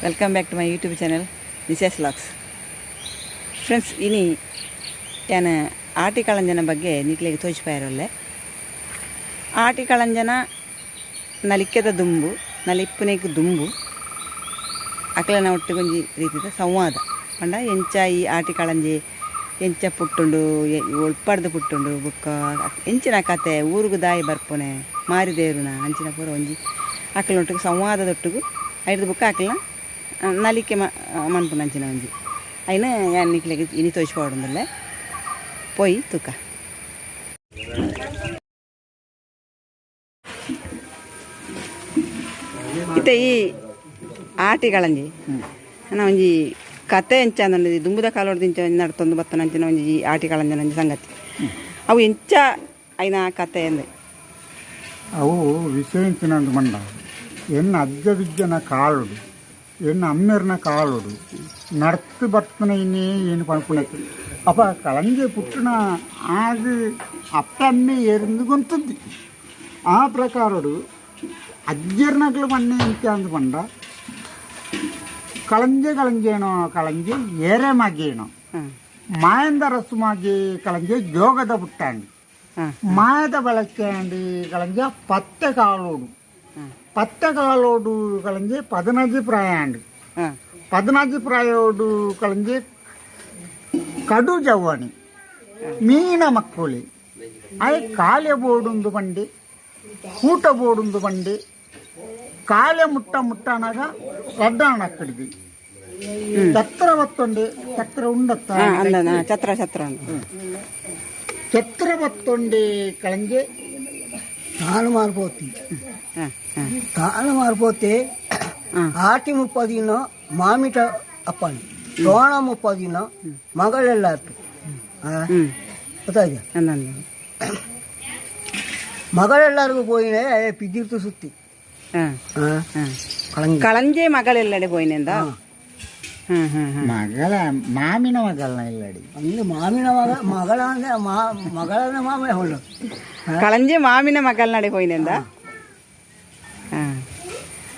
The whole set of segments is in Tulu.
Welcome back to my YouTube channel Nisha's vlogs. Friends, ಇನಿ ಯಾನ ಆಟಿ ಕಳಂಜನ ಬಗ್ಗೆ ನಿಕ್ಲೆಗ್ ತೋಜಿಪಾಯರೊಲ್ಲೆ. ಆಟಿ ಕಳಂಜನ ನಲಿಕೆದ ದುಂಬು, ನಲಿಪ್ಪುನೆಗ್ ದುಂಬು ಅಕ್ಲೆನ ಒಟ್ಟುಗೊಂಜಿ ರೀತಿದ ಸಂವಾದ ಪಂಡ ಎಂಚ ಈ ಆಟಿ ಕಳಂಜೆ ಎಂಚ ಪುಟ್ಟುಂಡು, ಒಲ್ಪಡ್ದ್ ಪುಟ್ಟುಂಡು, ಬೊಕ್ಕ ಎಂಚಿನ ಕತೆ, ಊರುಗು ದಾಯಿ ಬರ್ಪುನೆ, ಮಾರಿ ದೇರುನ ಅಂಚಿನ ಪೂರ ಒಂಜಿ ಅಕ್ಲೆನೊಟ್ಟುಗು ಸಂವಾದದೊಟ್ಟುಗು ಐಡ್ದ್ ಬೊಕ್ಕ ಅಕ್ಲ್ನ ನಲಿಕೆ ಮನ್ಪುನ ಅಂಚಿನ ಒಂಜಿ ಐನ್ ಯಾನ್ ನಿಕ್ಲೆಗ್ ಇನಿ ತೋಜಿಪಾವೊಡುಂದುಲ್ಲೆ. ಪೋಯಿ ತೂಕ. ಇತ್ತೆ ಈ ಆಟಿಗಳಂಜಿ ನನ ಒಂಜಿ ಕತೆ ಎಂಚ ಅಂದಂಡ, ದುಂಬುದ ಕಾಲೊಡ್ದು ಇಂಚ ಒಂಜಿ ನಡತೊಂದು ಬತ್ತನ ಅಂಚಿನ ಒಂಜಿ ಈ ಆಟಿಕಳಂಜನ ಒಂಜಿ ಸಂಗತಿ, ಅವು ಎಂಚ ಐನ ಕತೆ ಅಂದ್? ಅವು ವಿಷಯ ಮಂಡ ಎನ್ನ ಅಜ್ಜ ವಿಜ್ಜನ ಕಾಲುಡು, ಎನ್ನ ಅಮ್ಮೆರ್ನ ಕಾಲುಡು ನಡ್ತು ಬರ್ತನ ಇನ್ನೇ ಏನು ಪನ್ಪುನಕ್ಕೆ. ಅಪ್ಪ ಕಳಂಜೆ ಪುಟ್ಟಣ ಆಗ ಅಪ್ಪ ಅಮ್ಮೆ ಏರಿಂದು ಗೊಂತದ್ದು. ಆ ಪ್ರಕಾರಡು ಅಜ್ಜರ್ನಕ್ಲು ಮಣ್ಣೆ ಎಂತ ಅಂದ್ ಪಂಡ, ಕಳಂಜೆ ಕಳಂಜೇನೋ ಕಳಂಜೆ ಏರೆ ಮಗೇನೋ ಮಾಯಂದ ರಸುಮಾಗಿ ಕಳಂಜೆ ಜೋಗದ ಪುಟ್ಟಾಂಡಿ ಮಾಯದ ಬಳಕೆಂಡಿ ಕಳಂಜ ಪತ್ತೆ ಕಾಲೋಡು ಪತ್ತೆ ಕಾಲೋಡು ಕಳಂಜೆ 15 ಪ್ರಾಯಾಂಡು 15 ಪ್ರಾಯೋಡು ಕಳಂಜೆ ಕಡು ಜವ್ವಣಿ ಮೀನ ಮಕ್ಕಳಿ ಅಯ್ ಕಾಲೆ ಬೋಡುಂದು ಬಂಡಿ ಕೂಟ ಬೋಡುಂದು ಬಂಡಿ ಕಾಲೆ ಮುಟ್ಟ ಮುಟ್ಟನಾಗ ರಡ್ಡಾಣ ಕಡಿದಿ ಛತ್ರ ಬತ್ತೊಂಡೆ ಛತ್ರ ಉಂಡತ್ತ. ಅಂದ ಛತ್ರ ಛತ್ರ ಉಂಡು. ಛತ್ರ ಬತ್ತೊಂಡೆ ಕಳಂಜೆ. ತಾನು ಮಾರ್ಪೋತಿ. ತಾನು ಮಾರ್ಪೋತೆ. ಆಟಿ 30 ದಿನ ಮಾಮಿಟ ಅಪ್ಪಣೆ, ಸೋಣ 30 ದಿನ ಮಗಳೆಲ್ಲ ಆತು. ಗೊತ್ತಾಯ್ತಾ? ಅಂದಂದು. ಮಗಳೆಲ್ಲರಿಗೂ ಪೋಯಿನೆ ಪಿಜಿರ್ತು ಸುತ್ತಿ. ಕಳಂಜಿ. ಕಳಂಜೆ ಮಗಳೆಲ್ಲಡೆ ಪೋಯಿನೆಂದ? ಹ್ಮ್ ಹ್ಮ್ ಹ್ಮ್ ಮಗಳ ಮಾಮಿನ ಮಗಳನ್ನ ಇಲ್ಲಡಿ. ಅಂದ್ರೆ ಮಾಮಿನ ಮಗ ಮಗಳ ಅಂದ್ರೆ ಮಗಳನ್ನ ಮಾಮ ಹೊಳ್ಳು. ಕಳಂಜೆ ಮಾಮಿನ ಮಗಲ್ನಡೆ ಪೋಯಿನೆಂದ?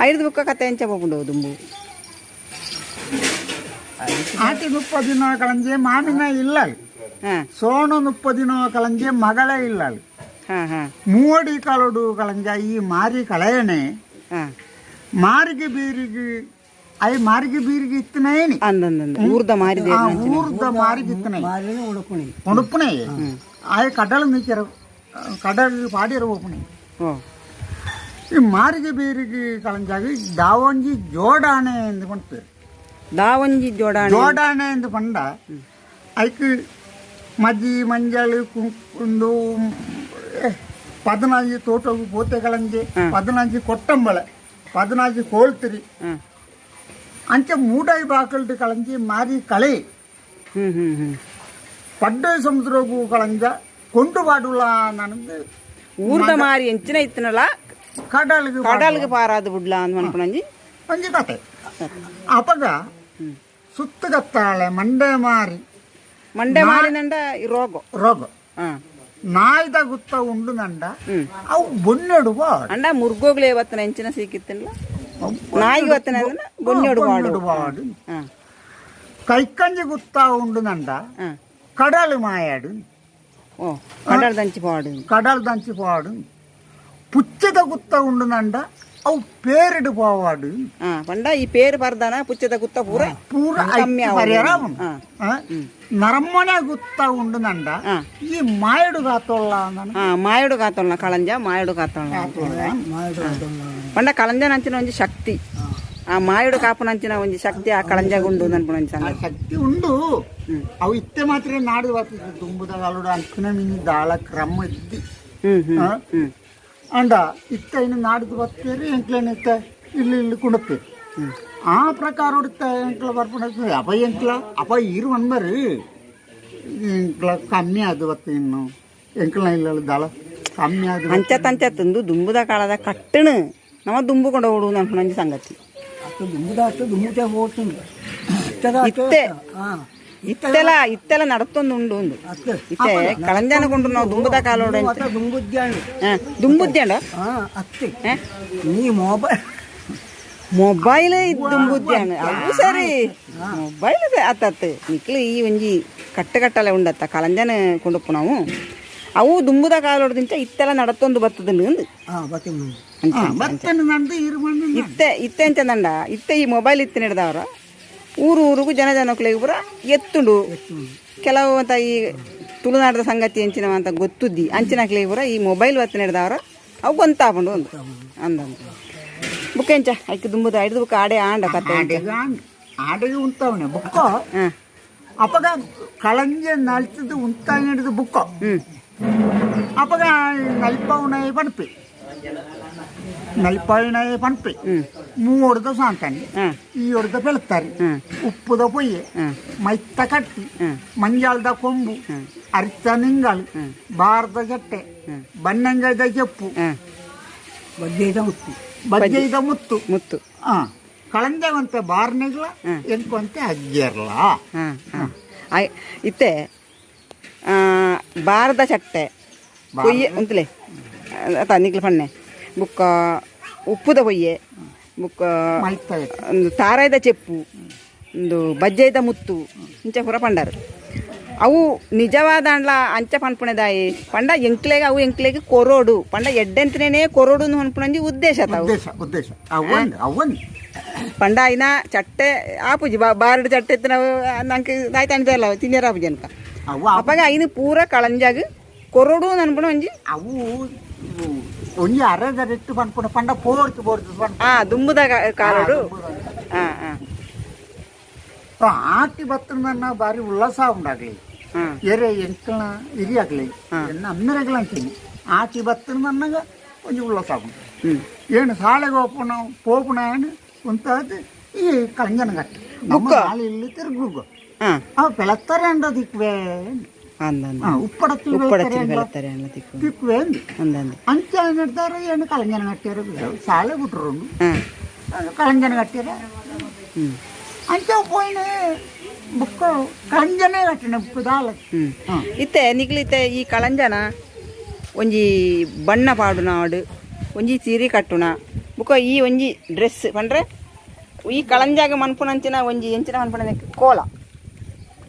ಐದು ಬುಕ್ಕ ಕತೆ ಎಂಚ ಪೋಪುಂಡು ದುಂಬು? ಆಟಿ 30 ದಿನ ಕಳಂಜೆ ಮಾಮಿನ ಇಲ್ಲಲ್. ಸೋಣ 30 ದಿನ ಕಳಂಜೆ ಮಗಳೇ ಇಲ್ಲಲ್. ಹಾ ಹಾ ಮೂವಡಿ ಕಾಲೋಡು ಕಳಂಜ ಈ ಮಾರಿ ಕಳೆಯಣೆ ಮಾರಿಗೆ ಬೀರಿಗೆ I ಮಾರಿಗೆ ಬೀರಿಗೆ ಇತ್ತನೇನಿ. ಅಂದಂದಂದು ಊರ್ದ ಮಾರಿದೆ. ಆ ಊರ್ದ ಮಾರಿಗೆ ಇತ್ತನೇ. ಮಾರಿನ ಉಡುಪುಣಿ. ಉಡುಪುಣೆ ಆಯ್ ಕಡಲ್ ನೀಚರ ಕಡಲ್ ಪಾಡಿರ ಓಪುಣೆ. ಈ ಮಾರಿಗೆ ಬೀರಿಗೆ ಕಳಂಜಾಗಿ ದಾವಂಜಿ ಜೋಡಾಣೆ ಎಂದು ಪಂಪೇರು. ದಾವಂಜಿ ಜೋಡಾಣೆ. ಜೋಡಾಣೆ ಎಂದು ಪಂಡ ಐಕ್ ಮಜ್ಜಿ ಮಂಜಾಳು ಕುಂದು 15 ತೋಟಗು ಪೋತೆ ಕಳಂಜೆ, 15 ಕೊಟ್ಟಂಬಳೆ, 15 ಕೋಲ್ತಿರಿ ಅಂಚೆ ಮೂಡಾಯಿ ಬಾಕಲ್ಡು ಕಳಂಜಿ ಮಾರಿ ಕಳೆ ಹ್ಮ್ ಹ್ಮ್ ಹ್ಮ್ ಪಡ್ಡೆ ಸಮುದ್ರಗೂ ಕಳಂಜ ಕೊಂಡು ಪಾಡುಲ ನನಗೆ. ಊರ್ದ ಮಾರಿ ಎಂಚಿನ ಇತ್ತನಲ್ಲ ಕಡಲ್ಗೆ. ಕಡಲ್ಗೆ ಪಾರಾದು ಬುಡ್ಲ ಅಂದ್ ಮನ್ಪುನಂಜಿ. ಒಂಜಿ ಕತೆ. ಅಪಗ ಸುತ್ತಗತ್ತಾಳೆ ಮಂಡೆ ಮಾರಿ. ಮಂಡೆ ಮಾರಿನಂಡ ಈ ರೋಗ. ರೋಗ. ನಾಯ್ದ ಗುತ್ತ ಉಂಡು ನಂಡ ಅವು ಬೊನ್ನೆಡು ಬಾಡು. ಅಂಡ ಮುರ್ಗೋಗ್ಲೇ ಬತ್ತನ ಎಂಚಿನ ಸೀಕಿತ್ತನ್ಲ ನಾಯಿಗೆ ಬತ್ತನ ಬೊನ್ನೆಡು ಬಾಡು. ಬಾಡು. ಕೈಕಂಜಿ ಗುತ್ತ ಉಂಡು ನಂಡ ಕಡಲು ಮಾಯಾಡು. ಓ, ಕಡಲ್ ದಂಚಿ ಪಾಡು. ಕಡಲ್ ದಂಚಿ ಪಾಡು. ಪುಚ್ಚದ ಗುತ್ತ ಉಂಡು ನಂಡ ಅವು ಪೇರಿಡು ಪೋವಾಡು. ಪಂಡ ಈ ಪೇರು ಪರ್ದಾನ ಪುಚ್ಚದ ಗುತ್ತ ಪೂರ ಪೂರ ಕಮ್ಮಿ ಆವೊಡು. ಪರಿಹಾರ ಉಂಡು. ನರಮ್ಮನೆ ಗುತ್ತ ಉಂಡು ನಂಡ ಈ ಮಾಯಡು ಕಾತೊಲ್ಲ ನಾನು. ಮಾಯಡು ಕಾತೊಲ್ಲ ಕಳಂಜ ಮಾಯಡು ಕಾತೊಲ್ಲ. ಪಂಡ ಕಳಂಜನಂಚಿನ ಒಂಜಿ ಶಕ್ತಿ, ಆ ಮಾಯಡು ಕಾಪುನಂಚಿನ ಒಂಜಿ ಶಕ್ತಿ ಆ ಕಳಂಜಗುಂಡು ಅನ್ಪುನ ಒಂಜಿ ಆ ಸಂಗತಿ. ಶಕ್ತಿ ಉಂಡು. ಅವು ಇತ್ತೆ ಮಾತ್ರ ನಾಡು ಬರ್ತದೆ. ತುಂಬುದ ಕಾಲುಡು ಅಂಚಿನ ಮಿನಿ ದಾಳ ಕ್ರಮ ಇದ್ದಿ. ಹ್ಮ್ ಹ್ಮ್ ಹ್ಮ್ ಅಂಡ ಇತ್ತ ಇನ್ನು ನಾಡ್ದು ಬರ್ತೇರಿ ಎಂಕ್ಲೇನ ಇತ್ತ ಇಲ್ಲಿ ಇಲ್ಲಿ ಕುಣತ್ತೇರಿ. ಆ ಪ್ರಕಾರ ಉಡುತ್ತ ಎಂಕ್ಲ ಬರ್ಪುಣ ಅಪ ಎಂಕ್ಲ ಅಪ ಇರು ಅನ್ಬರಿ ಎಂಕ್ಲ ಕಮ್ಮಿ ಅದು ಬತ್ತ ಇನ್ನು ಎಂಕ್ಲ ಇಲ್ಲ ದಳ ಕಮ್ಮಿ ಅದು. ಅಂಚ ತಂಚ ತಿಂದು ದುಂಬುದ ಕಾಲದ ಕಟ್ಟಣ ನಮ್ಮ ದುಂಬು ಕೊಂಡು ಹೋಡು ಅನ್ಪುನ ಒಂಜಿ ಸಂಗತಿ. ಅಷ್ಟು ದುಂಬುದ ಅಷ್ಟು ದುಂಬುತೆ ಹೋಗ್ತುಂಡು. ಇತ್ತೆ ಇತ್ತೆಲ ಇತ್ತೆಲ ನಡತೊಂದು ಉಂಡು ಒಂದು. ಅತ್ತೆ. ಇತ್ತೆ ಕಳಂಜನ ಕೊಂಡು ನಾವು ದುಂಬುದ ಕಾಲೋಡ. ಮಾತ್ರ ದುಂಬುದ್ಯಾಂಡು. ದುಂಬುದ್ಯಾಂಡ. ಅತ್ತೆ, ನೀ ಮೊಬೈಲ್ Mobile ದುಂಬುದ್ಯಾನ ಅವು ಸರಿ ಮೊಬೈಲ್ ಆತತ್ ನಿಕ್ಲು ಈ ಒಂಜಿ ಕಟ್ಟೆ ಕಟ್ಟಲೆ ಉಂಡತ್ತ ಕಳಂಜನ ಕೊಂಡೊಪ್ಪು ನಾವು ಅವು ದುಂಬುದ ಕಾಲೊಡ್ದಿಂಚ ಇತ್ತೆಲ್ಲ ನಡತ್ತೊಂದು ಬತ್ತದ ಅಂದು. ಹಾಂ, ಬತ್ತಿ. ಅಂಚ. ಬತ್ತನ ನಂದು ಇರು. ಇತ್ತೆ ಇತ್ತೆ ಎಂಚಂದಂಡ, ಇತ್ತೆ ಈ ಮೊಬೈಲ್ ಇತ್ತೆ ಹಿಡ್ದವ್ರ ಊರು ಊರಿಗೂ ಜನ ಜನಕ್ಕಳಿಗೆ ಪೂರ ಎತ್ತುಂಡು. ಕೆಲವು ಅಂತ ಈ ತುಳುನಾಡದ ಸಂಗತಿ ಎಂಚಿನವ ಅಂತ ಗೊತ್ತುದ್ದಿ ಅಂಚಿನಕ್ಲಿಗೆ ಪೂರ ಈ ಮೊಬೈಲ್ ಒತ್ತು ಹಿಡ್ದವ್ರ ಅವು ಗೊಂತಾಪುಂಡು ಒಂದು ಅಂದಂದು. ಬುಕ್ ಎಂಚ ಐಕ್ ದುಂಬುದ ಐದು ಬುಕ್ ಆಡೆ ಆಂಡ ಕತೆ ಎಂಚ? ಆಡೆಗೆ ಆಡೆಗೆ ಉಂತಾವನೆ ಬುಕ್ಕೋ. ಅಪಗ ಕಳಂಜ ನಲ್ತದ್ದು ಉಂತಾನೆ ಹಿಡಿದು ಬುಕ್ಕೋ. ಅಪಗ ನಲ್ಪವನ ಪಣಪಿ ನಲ್ಪಾಯಿನ ಪಣಪಿ ಮೂವರ್ದ ಸಾಂತಾನಿ. ಈ ಒಡ್ದ ಬೆಳ್ತಾರೆ. ಉಪ್ಪುದ ಪೊಯ್ಯೆ, ಮೈತ್ತ ಕಟ್ಟಿ, ಮಂಜಾಲ್ದ ಕೊಂಬು, ಅರಿತ ನಿಂಗಾಳು, ಬಾರದ ಜಟ್ಟೆ, ಬನ್ನಂಗದ ಚೆಪ್ಪು, ಬಜ್ಜೈದ ಮುತ್ತು. ಬಜ್ಜೈದ ಮುತ್ತು. ಮುತ್ತು. ಆ ಕಳಂಜವಂತೆ ಬಾರ್ನೆಗ್ಲ ಎಂಕೊಂತೆ ಅಜ್ಜರ್ಲ. ಹಾಂ ಹಾಂ, ಇತ್ತೆ ಬಾರದ ಚಟ್ಟೆ ಪೊಯ್ಯೆ ಉಂತಲೆ ಅತ್ತ ನಿಕ್ಲ ಪಣ್ಣೆ ಬುಕ್ಕ ಉಪ್ಪುದ ಪೊಯ್ಯೆ ಬುಕ್ಕ ಮೈತ್ತ. ಒಂದು ತಾರಾಯ್ದ ಚೆಪ್ಪು, ಒಂದು ಬಜ್ಜೈದ ಮುತ್ತು, ಇಂಚ ಪೂರ ಪಂಡಾರು. ಅವು ನಿಜವಾದ ಅಂಡ್ಲ ಅಂಚ ಪನ್ಪುಣೆದಾಯಿ ಪಂಡ ಎಂಕ್ಲೆಗ್ ಅವು ಎಂಕ್ಲೆಗ್ ಕೊರೋಡು ಪಂಡ ಎಡ್ಡೆಂತನೇ ಕೊರೋಡು ಪನ್ಪುಣಂಜಿ ಉದ್ದೇಶ ತಾವು. ಉದ್ದೇಶ ಉದ್ದೇಶ ಅವನ್ ಅವನ್. ಪಂಡ ಐನ ಚಟ್ಟೆ ಆಪುಜಿ ಬಾರಡು ಚಟ್ಟೆ ಇತ್ತು ನಾವು ನಂಗೆ ಆಯ್ತು ಅಣ್ತಲ್ಲ ತಿನ್ನಿರ ಆಪುಜಿ ಅನ್ಕ. ಅವು ಅಪ್ಪಗ ಐನು ಪೂರ ಕಳಂಜಾಗ ಕೊರೋಡು ಅನ್ಪುಣ ಒಂಜಿ. ಅವು ಒಂಜಿ ಅರೆದರೆಟ್ಟು ಪನ್ಪುಣ ಪಂಡ ಪೋರ್ತು ಪೋರ್ತು ಪನ್ಪ. ಆ ದುಂಬುದ ಕಾಲೋಡು. ಹಾ ಹಾ. ಆಟಿ ಬತ್ತನ ಬಾರಿ ಉಲ್ಲಾಸ ಉಂಡಾಗ್ಲಿ. ಎರೆ ಎಂಕಲ್ನ ಹಿರಿಯಾಗ್ಲಿ ಎನ್ನ ಅಮ್ಮೆರೆಗ್ಲ ಅಂತೀನಿ ಆಟಿ ಬತ್ತನ ಒಂಜಿ ಉಲ್ಲಾಸ ಉಂಟು. ಏನು ಶಾಲೆಗೆ ಹೋಪುಣ ಪೋಪುಣ ಉಂತಾದ ಈ ಕಳಂಜನ ಗಟ್ಟಿ ನಮ್ಮ ಬುಕ್ಕ? ನಾಳೆ ಇಲ್ಲಿ ತಿರುಗುಗು. ಅವ ಬೆಳತ್ತಾರೆ ಅಂಡ ದಿಕ್ವೆ. ಅಂದಂದು. ಉಪ್ಪಡತ್ತಿ. ಉಪ್ಪಡತ್ತಿ ಬೆಳತ್ತಾರೆ ಅಲ್ಲ ತಿಕ್ಕು. ತಿಕ್ವೆ ಅಂದು. ಅಂದಂದು. ಅಂಚ ನೆಡ್ದಾರ ಏನು ಕಳಂಜನ ಕಟ್ಟಿಯಾರ ಶಾಲೆ ಬಿಟ್ರು. ಕಳಂಜನ ಕಟ್ಟಿಯಾರ. ಅಂಚ ಪೋಯಿನ ಬುಕ್ಕ ಕಳಂಜನೇ ಕಟ್ಟಿನ ಬುಕ್ ದಾಲ. ಇತ್ತೆ ನಿಕ್ಲಿತ್ತೆ ಈ ಕಳಂಜನ ಒಂಜಿ ಬಣ್ಣ ಪಾಡುನ ಆಡು ಒಂಜಿ ಸೀರೆ ಕಟ್ಟುನ ಬುಕ್ಕ ಈ ಒಂಜಿ ಡ್ರೆಸ್ ಪಂಡ್ರೆ ಈ ಕಳಂಜಾಗ ಮನ್ಪುನಂಚಿನ ಒಂಜಿ ಎಂಚಿನ ಮನ್ಪುನ ಕೋಲ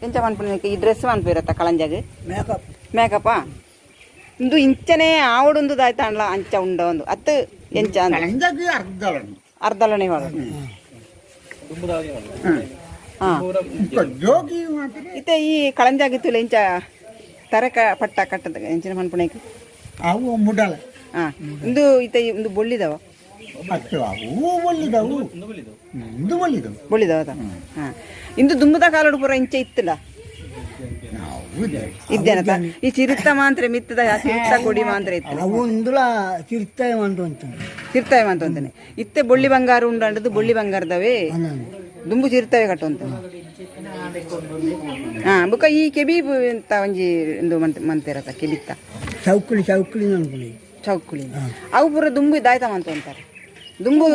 ಎಂಚ ಮನ್ಪುನ ಈ ಡ್ರೆಸ್ ಮನ್ಪಿರತ್ತ ಕಳಂಜಾಗ? ಮೇಕಪ್. ಮೇಕಪ್ಪಾ ಇಂದು ಇಂಚನೆ ಆವಡುಂದು ದಾಯ್ತಾಂಡ್ಲ ಅಂಚ ಉಂಡ ಒಂದು ಅತ್ತು ಎಂಚ ಅಂದ್? ಕಳಂಜಾಗ ಅರ್ಧಳನ್ನು. ಅರ್ಧಲನೆ ಮಾಡೋದು. ಜೋಗಿ ಮಾತ್ರ. ಇತ್ತೆ ಈ ಕಳಂಜಾಗಿತ್ತು ಇಂಚ ತರಕ ಪಟ್ಟ ಕಟ್ಟದ ಎಂಚಿನ ಮನ್ಪುನೈಕ್? ಅವು ಮುಡಲ. ಹಾ, ಇಂದು ಇತ್ತೆ ಇಂದು ಬೊಳ್ಳಿದವ. ಅತ್ತು ಅವು ಒಳ್ಳಿದವು ಇಂದು ಒಳ್ಳಿದವು. ಬೊಳ್ಳಿದವ ಅದ. ಹಾ, ಇಂದು ದುಂಬುದ ಕಾಲೋಡು ಪೂರ ಇಂಚ ಇತ್ತಲ್ಲ? ಇದ್ದೇನತ ಈ ಚಿರುತ್ತ ಮಾಂತ್ರೆ ಮಿತ್ತದ ಆ ಚಿರುತ್ತ ಕೊಡಿ ಮಾಂತ್ರೆ ಇತ್ತು. ಅವು ಇಂದುಲ ತಿರ್ತಾಯ ಅಂತ ಉಂಟು. ಚಿರ್ತಾವೆ ಅಂತ ಅಂತಾನೆ. ಇತ್ತೆ ಬೊಳ್ಳಿ ಬಂಗಾರ ಉಂಡಂಡದು ಬೊಳ್ಳಿ ಬಂಗಾರದವೇ. ದುಂಬು ಚಿರ್ತವೆ ಕಟ್ಟುವಂತ. ಹಾ, ಬುಕ್ಕ ಈ ಕೆಬಿ ಅಂತ ಒಂಜಿ ಇಂದು ಮಂತ್ ಮಂತಿರತ್ತ ಕೆಬಿತ್ತ. ಚೌಕುಳಿ ಚೌಕುಳಿ ಅನ್ಕೊಳ್ಳಿ. ಚೌಕುಳಿ ಅವು ಪೂರ ದುಂಬು ದಾಯ್ತ ಮಂತ ಅಂತಾರೆ ದುಂಬು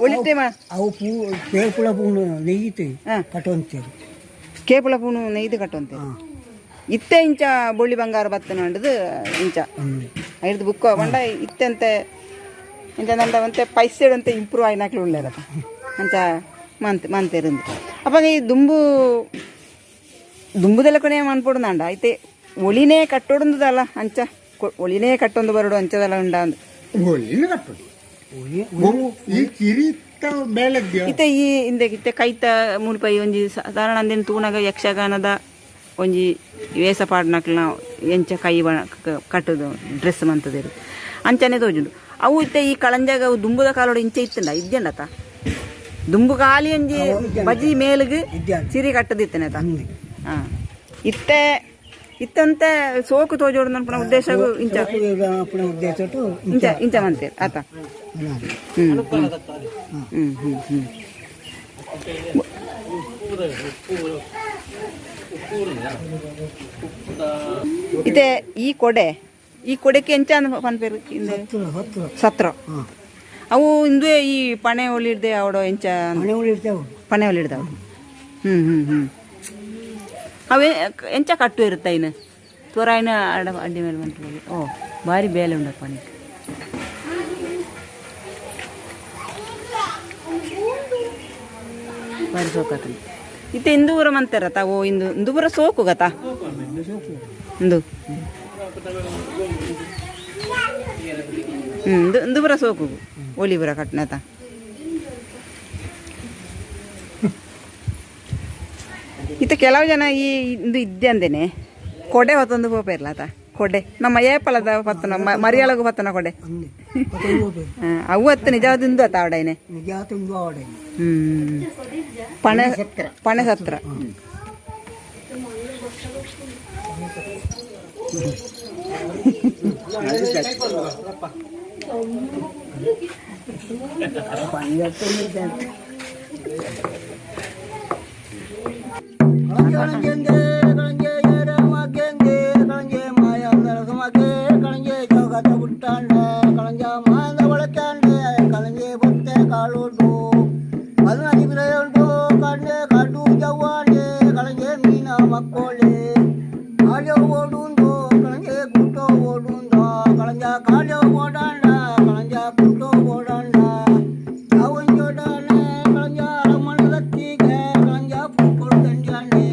ಒಳಿತೆ ಅವು ಪೂ ಕೇಳ್ಕುಳ ಪೂನು ನೆಯ್ಯಿತು. ಕಟ್ಟುವಂತೀರಿ. ಕೇಪುಳ ಪೂನು ನೆಯ್ದು ಕಟ್ಟುವಂತೆ. ಇತ್ತೆ ಇಂಚ ಬೊಳ್ಳಿ ಬಂಗಾರ ಬತ್ತನ ಅಂಡದು ಇಂಚ ಐದು ಬುಕ್ಕ ಪಂಡ ಇತ್ತೆಂತೆ ಇಂಚ ನಂಡ ಒಂತೆ ಪೈಸೆಡಂತೆ ಇಂಪ್ರೂವ್ ಆಯ್ನಾಕ್ಲು ಉಳ್ಳೇರಪ್ಪ ಅಂಚ ಮಂತ್ ಮಂತೇರಿಂದು. ಅಪ್ಪ ಈ ದುಂಬು ದುಂಬುದೆಲ್ಲ ಕೊನೆ ಮನ್ಪೊಡು ಐತೆ ಒಳಿನೇ ಕಟ್ಟೊಡುಂದಲ್ಲ ಅಂಚ ಒಳಿನೇ ಕಟ್ಟೊಂದು ಬರಡು ಅಂಚದಲ್ಲ ಉಂಡ ಅಂದು. ಒಳ್ಳೆ ಕಟ್ಟುದು ಈ ಕಿರಿತ ಬೇಲೆದ್ಯ. ಇತ್ತೆ ಈ ಇಂದೆ ಇತ್ತೆ ಕೈತ ಮೂಲ್ಪೈ ಒಂಜಿ ಸಾಧಾರಣ ಅಂದಿನ ತೂನಗ ಯಕ್ಷಗಾನದ ಒಂಜಿ ವೇಸ ಪಾಡ್ನಕ್ಲ್ನ ಎಂಚ ಕೈ ಕಟ್ಟುದು ಡ್ರೆಸ್ ಮಂತದೇರು ಅಂಚನೆ ತೋಜುಂಡು ಅವು. ಇತ್ತೆ ಈ ಕಳಂಜಾಗ ಅವು ದುಂಬುದ ಕಾಲೋಡು ಇಂಚ ಇತ್ತಂಡ ಇದ್ಯಂಡತ ದುಂಬು ಖಾಲಿ ಒಂಜಿ ಬಜಿ ಮೇಲ್ಗ್ ಸಿರಿ ಕಟ್ಟದಿತ್ತನೆ. ಹಾ, ಇತ್ತೆ ಇತ್ತಂತೆ ಸೋಕು ತೋಜೋಡು ಅನ್ಪುನ ಉದ್ದೇಶ ಇಂಚ. ಉದ್ದೇಶ. ಇಂಚ ಇಂಚ ಮಂತೇರು ಆತ. ಹ್ಮ್ ಹ್ಮ್ ಹ್ಮ್ ಹ್ಮ್ ಹ್ಮ್ ಇತ್ತೆ ಈ ಕೊಡೆ ಈ ಕೊಡೆಕ್ಕೆ ಎಂಚ ಪನ್ಪೇರು ಇಂದೆ? ಸತ್ರ. ಅವು ಇಂದುವೆ ಈ ಪಣೆ ಒಲಿಡ್ದೆ ಅವಡೋ ಎಂಚ? ಮನೆ ಇರ್ತೇವೆ. ಪಣೆ ಒಲಿಡ್ದವು. ಹ್ಮ್ ಹ್ಮ್ ಹ್ಮ್ ಅವೇ ಎಂಚ ಕಟ್ಟು ಇರುತ್ತೆ ಇನ್ನು ತೋರಾಯಿನ ಅಡ ಅಡ್ಡಿ ಮೇಲೆ ಬಂತು. ಓ ಭಾರಿ ಬೇಲೆ ಉಂಡಪ್ಪ ನೀ. ಬಾರಿ ಸೋಕಾತನ. ಇತ್ತೆ ಇಂದು ಊರ ಮಂತೆರತ ಓ ಇಂದು ಇಂದು ಪೂರ ಸೋಕು ಗತ ಇಂದು. ಇಂದು ಇಂದು ಪೂರ ಸೋಕು ಒಲಿ ಪೂರ ಕಟ್ನತ. ಇತ್ತೆ ಕೆಲವು ಜನ ಈ ಇಂದು ಇದ್ದೆ ಅಂದೇನೆ ಕೊಡೆ ಹೊತ್ತೊಂದು ಪೋಪೆರ್ಲ ಆತ. ಕೊಡೆ ನಮ್ಮ ಏಪಲದ ಪತ್ತನ ಮರಿಯಾಳಗು ಪತ್ತನ ಕೊಡೆ. ಅಂದೆ ಪತ್ತೊಂದು ರೂಪಾಯಿ. ಅವು ಅತ್ತು ನಿಜವಾದ ಇಂದು ಆತ ಅವಡೈನೆ. ನಿಜ ತುಂಬ ಅವಡೆ. ಪಣೆ ಪಣೆ ಸತ್ರ. കളഞ്ചേ കളഞ്ചേ ഏരമാക്കേന്തേ കളഞ്ചേ മായ നരസമാക്കേ കളഞ്ചേ ജോഗത കുട്ടാണ്ട് കളഞ്ച മാന്ത വളക്കാണ്ട് കളഞ്ചേ പൊത്തെ കാളോട്ടു പതിനഞ്ച് പിറയുണ്ടോ കണ്ണ് കടു ചവ്വാണ്ട് കളഞ്ചേ മീന മക്കോളെ കാലോ ഓടുന്തോ കളഞ്ചേ കൂട്ടോ ഓടുന്തോ കളഞ്ച കാലോ ഓടാണ്ട കളഞ്ച കൂട്ടോ ഓടാണ്ട അവഞ്ചോടാണ് കളഞ്ച മണ്ണതത്തിക കളഞ്ച പൂക്കോൾ തണ്ടിയാണ്ടേ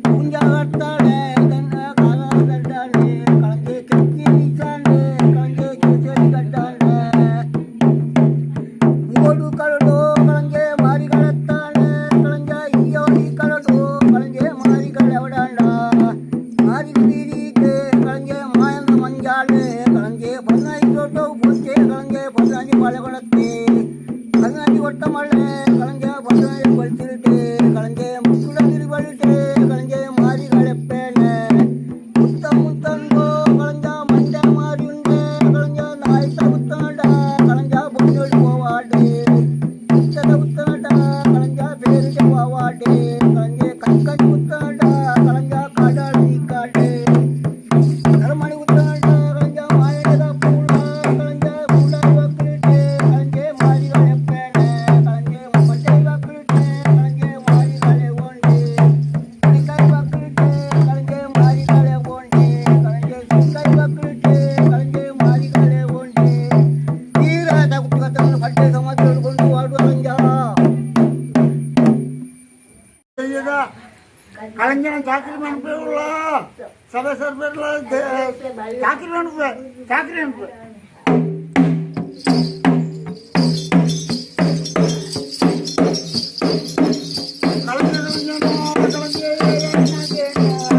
പൂഞ്ചാകത്താടെ തന്നെ കാലാതണ്ടാണ്ടേ കളഞ്ചേ കെട്ടി വീശാണ്ടേ കളഞ്ചേ കേസരി കട്ടാണ്ടേ ಮೂಡು ಕರಡು ಕಳಂಜೆ ಮಾರಿ ಕಳತ್ತಾಂಡೆ ಕಳಂಜ ಈಯೋಡಿ ಕರಡು ಕಳಂಜೆ ಮಾರಿ ಕಳವಡಾಂಡ ಮಾರಿ ಬೀರಿಗೆ ಕಳಂಜೆ ಮಾಯಂದ ಮಂಜಾಳೆ ಕಳಂಜೆ ಪನ್ನಾಯಿ ತೋಟೋ ಪೂಚೆ ಕಳಂಜೆ ಪನ್ನಾಜಿ ಪಾಳೆಗೊಳತ್ತೆ ಪನ್ನಾಜಿ ಒಟ್ಟ ಮಳೆ ಕಳಂಜೆ ಪನ್ನಾಜಿ ಕೊಳ್ತಿರುಟೆ ಕಳಂಜೆ ಮುಕ್ಕುಡ ತಿರುಬಳಿಟೆ ಕಳಂಜೆ ಮಾರಿ ಕಳೆಪ್ಪೇನೆ ಮುತ್ತ ಮುತ್ತಂದೋ കളഞ്ച മണ്ട മാറിയുണ്ട് കളഞ്ച നായത്ത കുത്തണ്ട കളഞ്ച പൊന്നോട് പോവാടേ കുത്തത കുത്തണ്ട കളഞ്ച പേരിട്ട് പോവാടേ കളഞ്ച കക്കൻ കുത്തണ്ട കളഞ്ച കാടാടി കാടേ തലമണി കുത്തണ്ട കളഞ്ച മായക പൂള കളഞ്ച കൂടായി വക്കിട്ടെ കളഞ്ച മാരി കളപ്പേണേ കളഞ്ച മട്ടൈ വക്കിട്ടെ കളഞ്ച മാരി കളെ ഓണ്ടേ കണിക്കായി വക്കിട്ടെ കളഞ്ച മാരി കളെ ഓണ്ടേ കളഞ്ച സുക്കായി വക്കിട്ടെ കളഞ്ച മാരി കളെ ഓണ്ടേ തീരാത കുത്തുകത്തನ್ನು പട്ടേ സമാധിയോട് കൊണ്ട് വാടുക. ಕಳಂಜನ ಚಾಕ್ರಿ ಮನ್ಪುಳ್ಳ ಸಭೆ ಸರ್ಪೆರ್ಲ ಚಾಕ್ರಿ ಮನ್ಪುವೆ ಚಾಕ್ರಿ ಮನ್ಪುವೆ.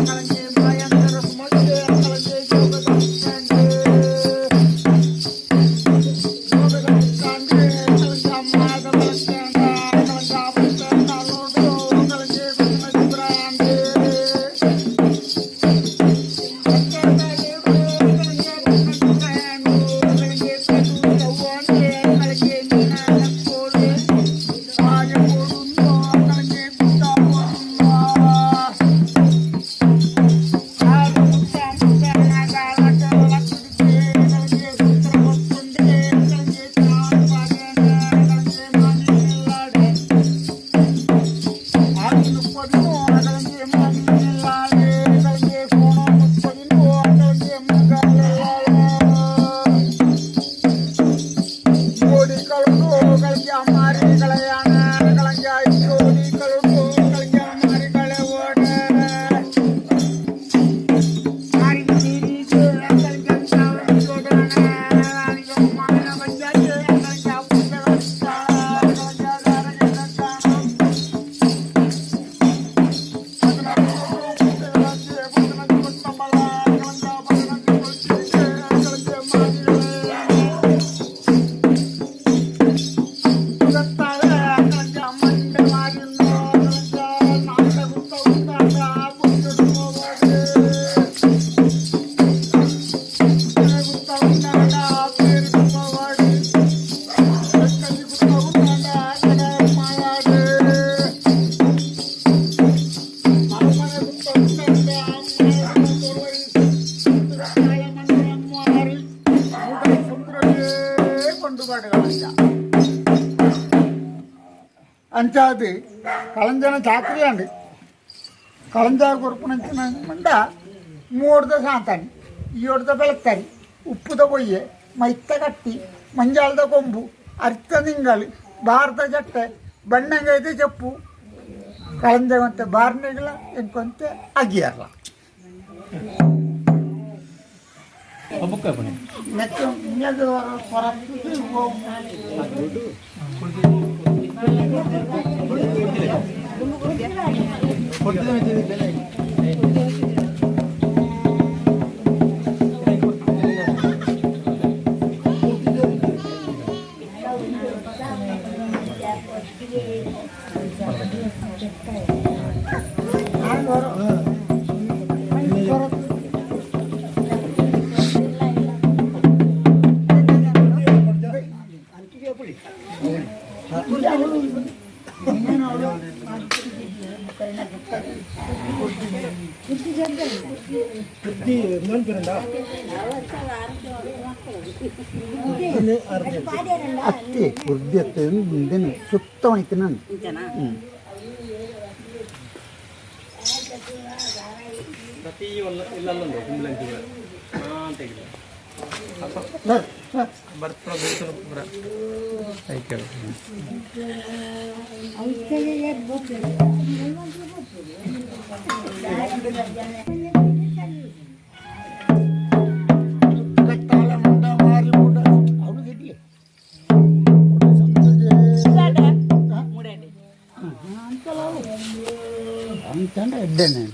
ಕಳಂಜೆ ಮಾಯಂದರ ಸುಮಂಜೆ ಕಳಂಜೆ ಜೋಗದ ಮುತ್ತಾಂಡೆ ಜೋಗದ ಮುತ್ತಾಂಡೆ ಕಳಂಜ ಮಾದ ಬಳಸ್ತಾಂಡ ಕಳಂಜ ಮುತ್ತಾಂಡ ಕಳಂಜೆ ಬ್ರಾಂಡೆ. ಅಂಚಾದ್ ಕಳಂಜನ ಚಾಕ್ರಿ ಅಂಡ್ ಕಳಂಜ ಕೊರ್ಪುನಂಚಿನ ಮಂಡ ಮೂಡ್ದ ಸಾಂತಾನಿ ಈಯೊಡ್ದ ಬೆಳತ್ತರಿ ಉಪ್ಪುದ ಪೊಯ್ಯೆ ಮೈತ್ತ ಕಟ್ಟಿ ಮಂಜಾಳ್ದ ಕೊಂಬು ಅರ್ಥ ನಿಂಗಳು ಭಾರತ ಜಟ್ಟೆ. ಬಣ್ಣಂಗ అయితే చెప్పు కలంజ బార్నిగల ఇంకొంత అగియర్ల ಅತ್ತೆ ಬುದ್ಧಿ ಅತ್ತೆ ಮುಂದೆನೆ ಸುತ್ತమైతే ನಾನು. ಇಂಚನಾ? ಪ್ರತಿ ಇಲ್ಲಲ್ಲೊಂದು ಕುಂಬ್ಳಂಚಿ ತೆಗಿಲ್ಲ. Sir sir. ಬರ್ಪುನ ಬೇಸರ ಪೂರ ಐಕ್ಯರು. ಕಟ್ಟಾಲ ಮುಂಡ ಮಾರಿ ಮುಂಡ ಅವನು ಇಡ್ಲಿ. ಅಂತಂದ್ರೆ ಇದ್ದೇನೆ.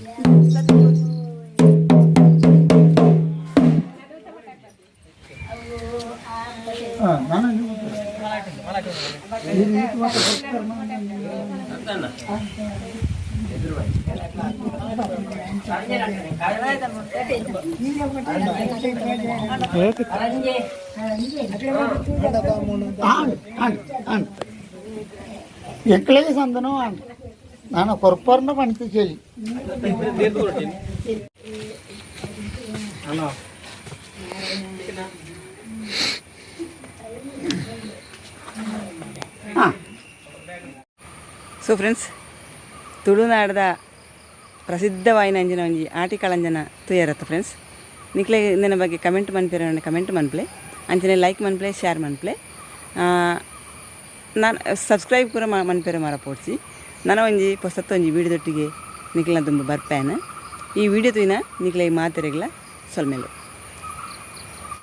ನಾನು ಈ ರೀತಿ ಮಾತ್ರ ಬರ್ತಾರೆ ನಾನು. ಆಂಡ್ ಆಂಡ್ ಆಂಡ್ ಎಂಕ್ಲೆಗೆ ಸಂದನೋ ಆಂಡ್ ನಾನು ಕೊರ್ಪರ್ನ ಪಣಿತ ಚೆಲ್ಲಿ. ಅಲ್ಲ. ಹಾಂ. ಸೊ ಫ್ರೆಂಡ್ಸ್, ತುಳುನಾಡದ ಪ್ರಸಿದ್ಧವಾಯಿನ ಅಂಜಿನ ಒಂಜಿ ಆಟಿ ಕಳಂಜನ ತುಯರತ್ತ. ಫ್ರೆಂಡ್ಸ್, ನಿಕ್ಲೆ ಇಂದಿನ ಬಗ್ಗೆ ಕಮೆಂಟ್ ಮನ್ಪಿರ, ಕಮೆಂಟ್ ಮನ್ಪ್ಲೆ. ಅಂಚನೆ ಲೈಕ್ ಮನ್ಪ್ಲೆ, ಶೇರ್ ಮನ್ಪ್ಲೆ. ನಾನು ಸಬ್ಸ್ಕ್ರೈಬ್ ಪೂರ ಮನ್ಪೆರ ಮರ ಪೋಡ್ಸಿ. ನನ್ನ ಒಂಜಿ ಪೊಸತ್ತು ಒಂಜಿ ವೀಡಿಯೋದೊಟ್ಟಿಗೆ ನಿಕ್ಲೆನ ತುಂಬ ಬರ್ಪೇನ. ಈ ವಿಡಿಯೋ ತೂಯಿನ ನಿಕ್ಲೆ ಮಾತೆರೆಗ್ಲ ಸೊಲ್ಮೆಲು.